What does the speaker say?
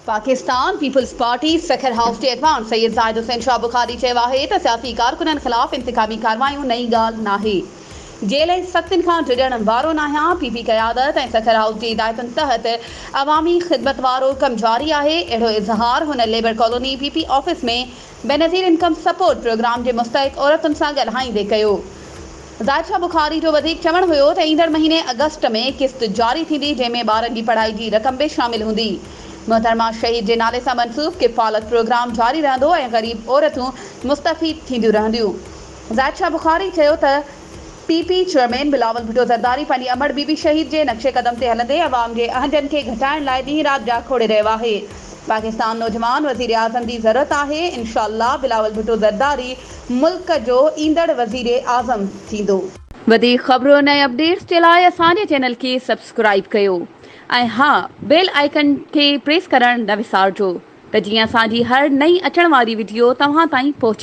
Pakistan peoples party Sukkur house جي اڳواڻ سيد زاهد حسين شاهه بخاري چيو آهي ته سياسي ڪارڪنن خلاف انتقامي ڪارروايون نئين ڳالهه ناهي، جيل ۽ سختين کان ڊڄڻ وارو ناهيان، پي پي قيادت ۽ سکر هائوس جي هدايتن تحت عوامي خدمت وارو ڪم جاري آهي، اهڙو اظهار هن labour colony P P office ۾ Benazir income support programme جي مستحق عورتن سان ڳالهائيندي ڪيو. زاهد شاهه بخاري جو وڌيڪ چوڻ هيو ته ايندڙ مهيني آگسٽ ۾ قسط جاري ٿيندي جنهن ۾ ٻارن جي پڙهائي جي رقم به شامل هوندي. محترمه شهيد جي نالي سان منسوب ڪفالت پروگرام جاري رهندو ۽ غريب عورتون مستفيد ٿينديون رهنديون. زاهد شاهه بخاري چيو ته P P chairman Bilawal Bhutto Zardari پنهنجي امڙ بي بي شهيد جي نقش قدم تي هلندي عوام جي اهنجن کي گهٽائڻ لاء ڏينهن رات جاکوڙي رهيو آهي. پاڪستان نوجوان وزيراعظم جي ضرورت آهي، انشاء الله بلاول ڀٽو زرداري ملڪ جو ايندڙ وزيراعظم ٿيندو. وڌيڪ خبرن ۽ اپڊيٽس جي لاء اسان جي چينل کي سبسڪرائيب ڪيو ۽ ها بيل آئيڪن کي پريس ڪرڻ نه وسارجو ته جيئن اسان جي هر نئين اچڻ واري وڊيو توهان تائين پهچي.